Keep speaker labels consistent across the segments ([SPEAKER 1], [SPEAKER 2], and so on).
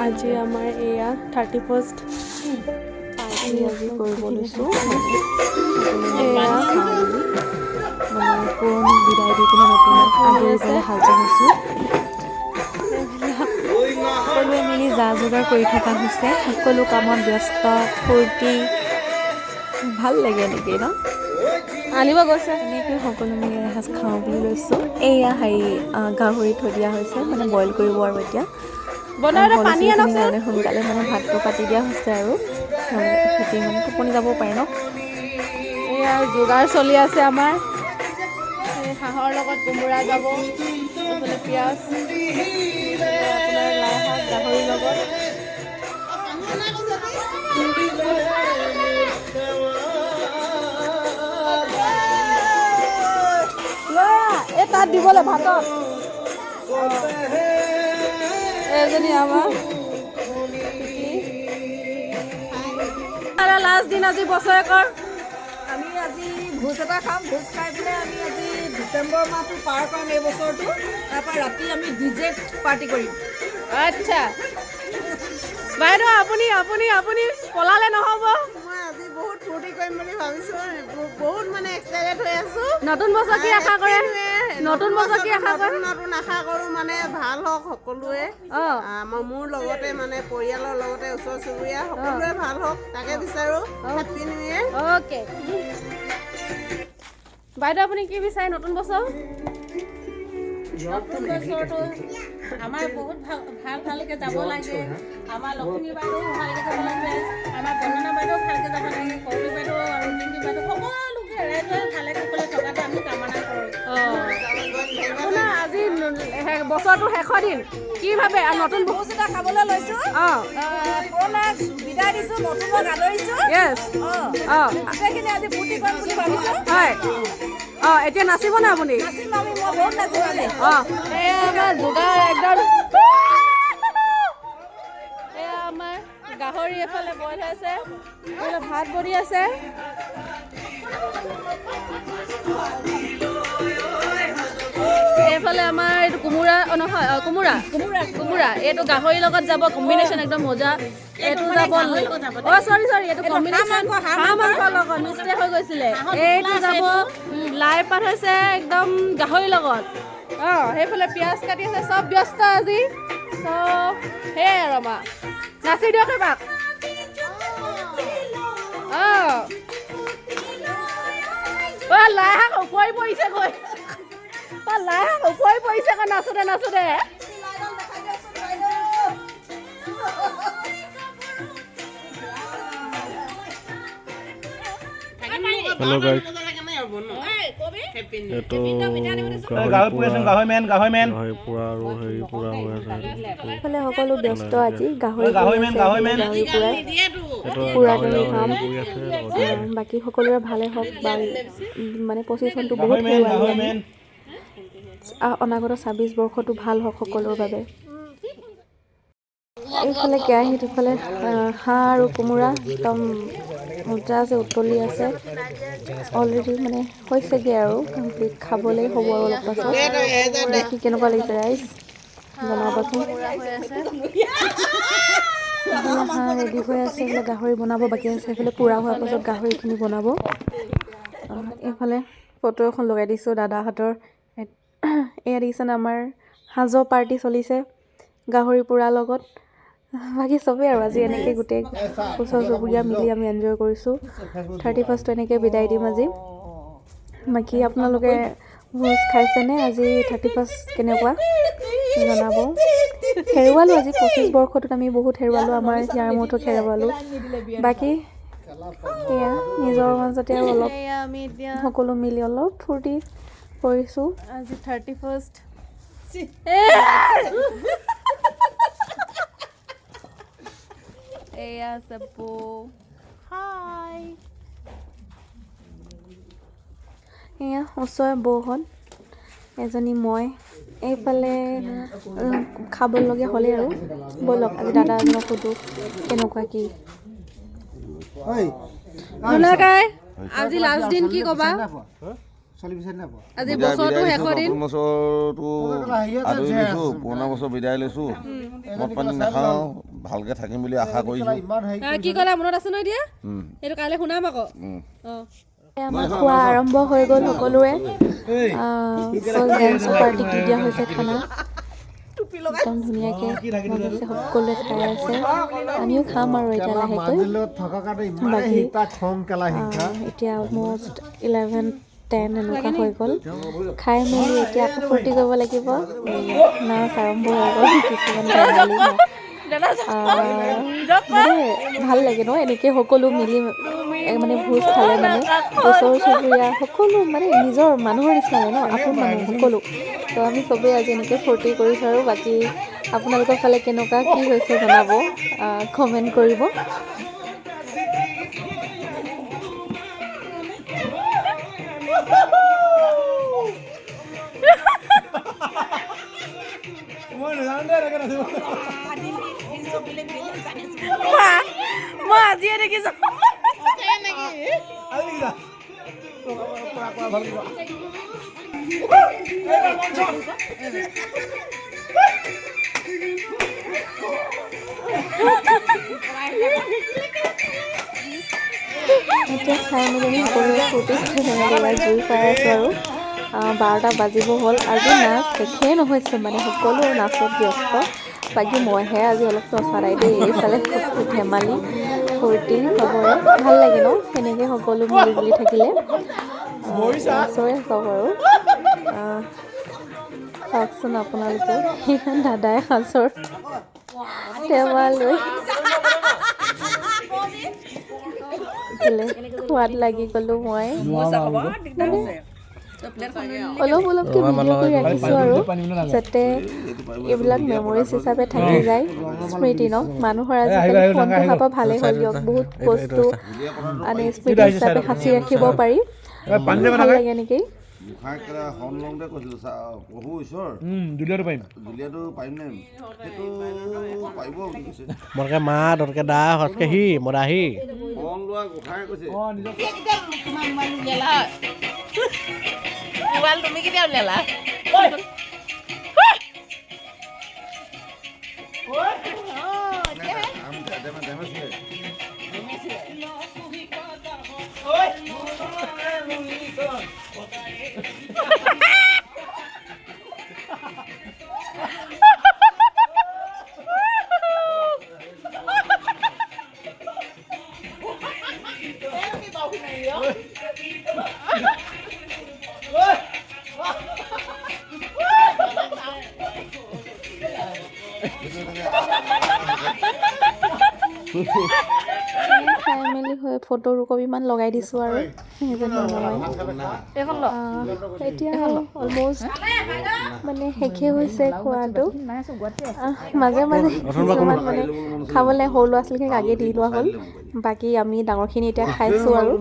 [SPEAKER 1] আজি আমাৰ এয়া 31st।
[SPEAKER 2] Party আজি কৰিব লৈছোঁ।
[SPEAKER 1] এয়া
[SPEAKER 2] খাওঁ বুলি মানে পুৰণিক বিদায় দি পিনে নতুনক আদৰিবলৈ সাজু হৈছোঁ। সকলোৱে মিলি যা যোগাৰ কৰি থকা হৈছে। সকলো কামত ব্যস্ত, ফূৰ্তি, ভাল লাগে এনেকেই ন?
[SPEAKER 1] আনিব গৈছে।
[SPEAKER 2] এনেকৈ সকলো মিলি এসাঁজ খাওঁ বুলি লৈছোঁ। এয়া হেৰি, গাহৰি থৈ দিয়া হৈছে, মানে বইল কৰিব আৰু এতিয়া।
[SPEAKER 1] বনাওঁতে
[SPEAKER 2] সৰু
[SPEAKER 1] পানী
[SPEAKER 2] ছোৱালীখিনিৰ
[SPEAKER 1] আনকচোন।
[SPEAKER 2] কাৰণে সোনকালে মানে ভাতটো পাতি দিয়া হৈছে আৰু সিহঁতি মানে টোপনি যাব পাৰে ন।
[SPEAKER 1] এয়া যোগাৰ চলি আছে আমাৰ। এই হাঁহৰ লগত কোমোৰা যাব, এইফালে পিঁয়াজ, এইফালে আপোনাৰ লাই শাক গাহৰিৰ লগত। ল'ৰা, এই তাত দিবলৈ ভাতত। এইজনী আমাৰ টিকলি। লাষ্ট দিন আজি বছৰেকৰ।
[SPEAKER 3] আমি আজি ভোজ এটা খাম। ভোজ খাই পেলাই আমি আজি ডিচেম্বৰ মাহটো পাৰ কৰিম, এই বছৰটো। তাৰপৰা ৰাতি আমি ডিজে পাৰ্টি কৰিম।
[SPEAKER 1] আচ্ছা বাইদেউ, আপুনি আপুনি আপুনি পলালে নহ'ব।
[SPEAKER 3] মই আজি বহুত ফূৰ্তি কৰিম বুলি ভাবিছোঁ, বহুত মানে এক্সাইটেড হৈ আছোঁ।
[SPEAKER 1] নতুন বছৰ কি আশা কৰে? নতুন বছৰ কি আশা কৰে?
[SPEAKER 3] নতুন নতুন আশা কৰোঁ, মানে ভাল হওক সকলোৱে। আমাৰ মোৰ লগতে মানে পৰিয়ালৰ লগতে ওচৰ চুবুৰীয়া সকলোৱে ভাল হওক, তাকে বিচাৰোঁ। Happy new year.
[SPEAKER 1] অ'কে বাইদেউ, আপুনি কি বিচাৰে নতুন বছৰ?
[SPEAKER 4] নতুন বছৰটো আমাৰ বহুত ভাল ভাল ভালকে যাব লাগে। আমাৰ লক্ষ্মী বাইদেউ ভালকে যাব লাগে, আমাৰ বন্দনা বাইদেউ ভালকে যাব লাগে, কৌৰী বাইদেউ আৰু ৰিংকি বাইদেউ, সকলোকে ৰাইজে ভালে কুশলে থকাটো আমি কামনা কৰোঁ।
[SPEAKER 1] আপোনাৰ আজি বছৰটোৰ শেষৰ দিন, কি ভাবে আৰু নতুন
[SPEAKER 3] ভোজ এটা খাবলৈ লৈছোঁ। পুৰণাক বিদায় দিছোঁ, নতুনক আদৰিছোঁ। গোটেইখিনি আজি ফূৰ্তি কৰিম বুলি ভাবিছোঁ।
[SPEAKER 1] হয়, অঁ, এতিয়া নাচিবনে আপুনি?
[SPEAKER 3] নাচিম আমি, মই বহুত নাচিম আজি।
[SPEAKER 1] অঁ, এয়া আমাৰ যোগাৰ একদম। এয়া আমাৰ গাহৰি এফালে বইল হৈ আছে, এইফালে ভাত বনি আছে। এইফালে আমাৰ এইটো কোমোৰা, অ নহয়, অ, কোমোৰা কোমোৰা কোমোৰা। এইটো গাহৰিৰ লগত যাব, কম্বিনেশ্যন একদম মজা। এইটো যাব, অ চৰি চৰি, এইটো কম্বিনেশ্যন হাঁহ মাংসৰ লগত, মিষ্টেক হৈ গৈছিলে। এইটো যাব, লাই পাত হৈছে একদম গাহৰিৰ লগত। অঁ, সেইফালে পিঁয়াজ কাটি আছে, চব ব্যস্ত আজি চব। সেয়াই আৰু আমাৰ নাচি দিয়ক এবাৰ। অঁ অ, লাই শাক ওপৰি পৰিছেগৈ। অ, লাই শাক ওপৰি পৰিছেগৈ নাচোতে নাচোতে।
[SPEAKER 5] হেল্ল' গাইজ, এইটো গাহৰি
[SPEAKER 6] গাহৰি পুৰি, গাহৰি মেন, গাহৰি মেন।
[SPEAKER 5] গাহৰি পোৰা আৰু হেৰি পোৰা হৈ আছে এইটো।
[SPEAKER 2] এইফালে সকলো ব্যস্ত আজি, গাহৰি
[SPEAKER 6] গাহৰি
[SPEAKER 2] পুৰি
[SPEAKER 6] মেন,
[SPEAKER 2] আছে।
[SPEAKER 6] গাহৰি
[SPEAKER 2] এইফালে
[SPEAKER 6] মেন।
[SPEAKER 2] গাহৰি পুৰাই
[SPEAKER 5] এইটো
[SPEAKER 2] পোৰা
[SPEAKER 5] গাহৰি
[SPEAKER 2] গাহৰি
[SPEAKER 5] আৰু
[SPEAKER 2] খাম।
[SPEAKER 5] হেৰি পুৰি আছে লগতে।
[SPEAKER 2] বাকী সকলোৰে ভালে হওক বা মানে 25 চনটো বহুত
[SPEAKER 6] গাহৰি মেন,
[SPEAKER 2] হেৰুৱালোঁ
[SPEAKER 6] গাহৰি
[SPEAKER 2] আমি।
[SPEAKER 6] মেন।
[SPEAKER 2] অনাগত 26 বৰ্ষটো ভাল হওক সকলোৰ বাবে। এইফালে কেৰাহীত ইফালে হাঁহ আৰু কোমোৰা একদম মজা আছে, উতলি আছে অলৰেডি, মানে হৈছেগৈ আৰু কমপ্লিট, খাবলৈ হ'ব আৰু অলপ পাছত। দেখি কেনেকুৱা লাগিছে ৰাইজ, জনাবচোন। এইফালে হাঁহ ৰেডি হৈ আছে, এইফালে গাহৰি বনাব বাকী আছে। এইফালে পোৰা হোৱাৰ পাছত গাহৰিখিনি বনাব। এইফালে ফটো এখন লগাই দিছোঁ দাদাহঁতৰ। এয়া দেখিছেনে, আমাৰ সাজৰ পাৰ্টি চলিছে গাহৰি পোৰাৰ লগত। বাকী চবেই আৰু আজি এনেকৈ গোটেই ওচৰ চুবুৰীয়া মিলি আমি এনজয় কৰিছোঁ। 31st এনেকৈ বিদায় দিম আজি। বাকী আপোনালোকে ভোজ খাইছেনে? আজি 31st কেনেকুৱা জনাব। হেৰুৱালোঁ আজি 25 বৰ্ষটোত আমি বহুত হেৰুৱালোঁ, আমাৰ হিয়াৰ মুঠক হেৰুৱালোঁ। বাকী সেয়া নিজৰ মাজতে আৰু অলপ
[SPEAKER 1] এয়া আমি এতিয়া
[SPEAKER 2] সকলো মিলি অলপ ফূৰ্তি কৰিছোঁ।
[SPEAKER 1] আজি 31st। এয়া আছে বৌ, হাই।
[SPEAKER 2] এয়া ওচৰে বৌহঁত এজনী, মই এইফালে খাবলগীয়া হ'লেই আৰু। ব'লক, আজি দাদা এজনক সোধোঁ কেনেকুৱা কি।
[SPEAKER 1] জোনাকাই, আজি লাষ্ট দিন, কি ক'বা? আজি বছৰটো শেষৰ দিন।
[SPEAKER 6] নতুন বছৰটো আদৰি লৈছোঁ, পুৰণা বছৰ বিদায় লৈছোঁ। মদ পানী নাখাওঁ, ভালকৈ থাকিম বুলি আশা কৰিছোঁ।
[SPEAKER 1] কি ক'লা মনত আছে ন এতিয়া? এইটো কাইলৈ শুনাম আকৌ। অঁ।
[SPEAKER 2] আমাৰ খোৱা আৰম্ভ হৈ গ'ল। সকলোৰে ডেন্স পাৰ্টি দি দিয়া হৈছে খানা। একদম ধুনীয়াকৈ বনাইছে, সকলোৱে খাই আছে। আমিও খাম আৰু এতিয়া লাহেকৈ। বাকী এতিয়া অলমষ্ট 11:10 এনেকুৱা হৈ গ'ল। খাই মেলি এতিয়া আকৌ ফূৰ্তি কৰিব লাগিব। নাচ আৰম্ভ হৈ গ'ল, কিছুমান ধেমালি, মানে ভাল লাগে ন এনেকৈ সকলো মিলি মানে ভোজ খালে, মানে ওচৰ চুবুৰীয়া সকলো মানে নিজৰ মানুহৰ নিচিনা লাগে ন, আপোন মানুহ সকলো। তো আমি চবেই আজি এনেকৈ ফূৰ্তি কৰিছোঁ। আৰু বাকী আপোনালোকৰ ফালে কেনেকুৱা কি হৈছে জনাব, কমেণ্ট কৰিব।
[SPEAKER 1] মই আজিয়ে দেখিছোঁ।
[SPEAKER 2] এতিয়া খাই মেলি আমি সকলোৱে ফূৰ্তি কৰি তেনেকৈ জুই পাই আছোঁ। আৰু 12টা বাজিব হ'ল। আজি নাচ শেষেই নহৈছে, মানে সকলো নাচত ব্যস্ত। বাকী মইহে আজি অলপ নচা নাই দেই। এইফালে খুব ধেমালি ফূৰ্তি চবৰে ভাল লাগে ন সেনেকৈ সকলো মিলি জুলি থাকিলে। নাচৰে চব। আৰু চাওকচোন আপোনালোকেও, দাদাই সাঁচৰ টেমা লৈ ইফালে খোৱাত লাগি গ'লোঁ। মই মানে অলপ অলপকৈ ভিডিঅ' কৰি ৰাখিছোঁ আৰু, যাতে এইবিলাক মেমৰিজ হিচাপে থাকি যায়, স্মৃতি ন মানুহৰ। আজিকালি ফোনটো হোৱাৰ পৰা ভালেই হ'ল দিয়ক, বহুত বস্তু মানে স্মৃতি হিচাপে সাঁচি ৰাখিব পাৰি। ভাল লাগে নেকি?
[SPEAKER 6] গোসাঁইক শৰণ লওঁতে কৈছিলোঁ, প্ৰভু ঈশ্বৰ, জুলীয়াটো পাৰিম নে? সেইটো পাৰিব বুলি কৈছে।
[SPEAKER 5] মোতকে মা, ততকে দা, সতকে সি মদাহি।
[SPEAKER 6] শৰণ লোৱা গোসাঁই কৈছে।
[SPEAKER 4] মোবাইল তুমি কেতিয়া উলিয়ালা?
[SPEAKER 2] খাই মেলি হৈ ফটো দুকপিমান লগাই দিছোঁ আৰু সেইজনী মই। এতিয়া অলমষ্ট মানে শেষেই হৈছে খোৱাটো। মাজে মাজে কিছুমান মানে খাবলৈ সৰু ল'ৰা ছোৱালীখিনিক আগে দি লোৱা হ'ল, বাকী আমি ডাঙৰখিনি এতিয়া খাইছোঁ। আৰু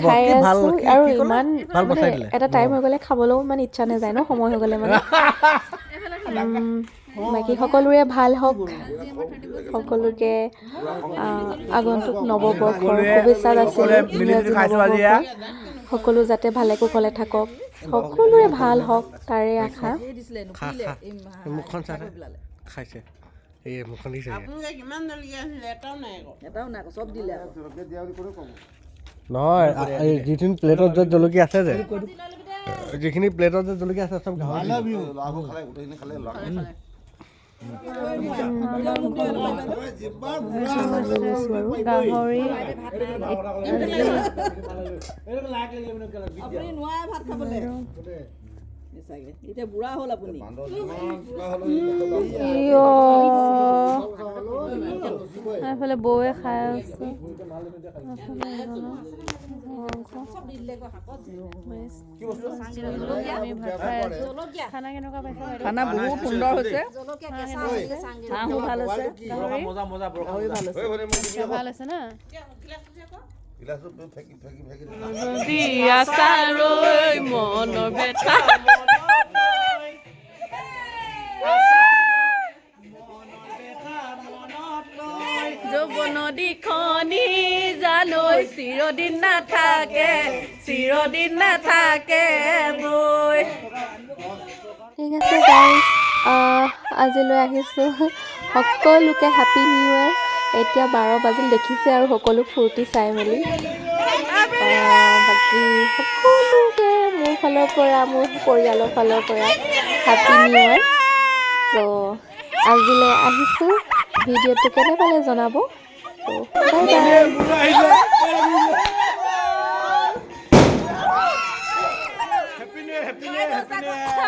[SPEAKER 2] খাই আছোঁ আৰু ইমান মানে এটা টাইম হৈ গ'লে খাবলৈও ইমান ইচ্ছা নাযায় ন, সময় হৈ গ'লে মানে। বাকী সকলোৰে ভাল হওক, সকলোকে আগন্তুক নৱবৰ্ষৰ শুভেচ্ছা যাচিলোঁ। ইংৰাজী নৱবৰ্ষ সকলো যাতে ভালে কুশলে থাকক, সকলোৰে ভাল হওক তাৰে আশা।
[SPEAKER 5] খা খা, মুখখন চাই খাইছে, এই মুখখন দিছে। নহয়, এই যিখিনি প্লেটত য'ত জলকীয়া আছে যে, যিখিনি প্লেটত যে জলকীয়া আছে চব গাহৰি।
[SPEAKER 6] গোটেইখিনি খালে।
[SPEAKER 1] গাহৰি। এইফালে বৌয়ে খাই আছে। খানা কেনেকুৱা পাইছে?
[SPEAKER 3] খানা বহুত সুন্দৰ হৈছে, হাঁহো ভাল হৈছে, গাহৰি ভাল হৈছে।
[SPEAKER 1] ভাল হৈছে না? মনৰ বেথা। যৌৱন দিখনি জাল নৈ চিৰদিন নাথাকে, চিৰদিন নাথাকে বৈ।
[SPEAKER 2] ঠিক আছে গাইজ, আজিলৈ আহিছোঁ। সকলোকে হেপী নিউ ইয়েৰ। এতিয়া 12 বাজিল, দেখিছে আৰু সকলো ফূৰ্তি চাই মেলি। বাকী সকলোকে মোৰ ফালৰ পৰা, মোৰ পৰিয়ালৰ ফালৰ পৰা হেপী নিউ ইয়েৰ। ত' আজিলৈ আহিছোঁ। ভিডিঅ'টো কেনে পালে জনাব। ত' bye bye.
[SPEAKER 5] Happy new year, happy new year.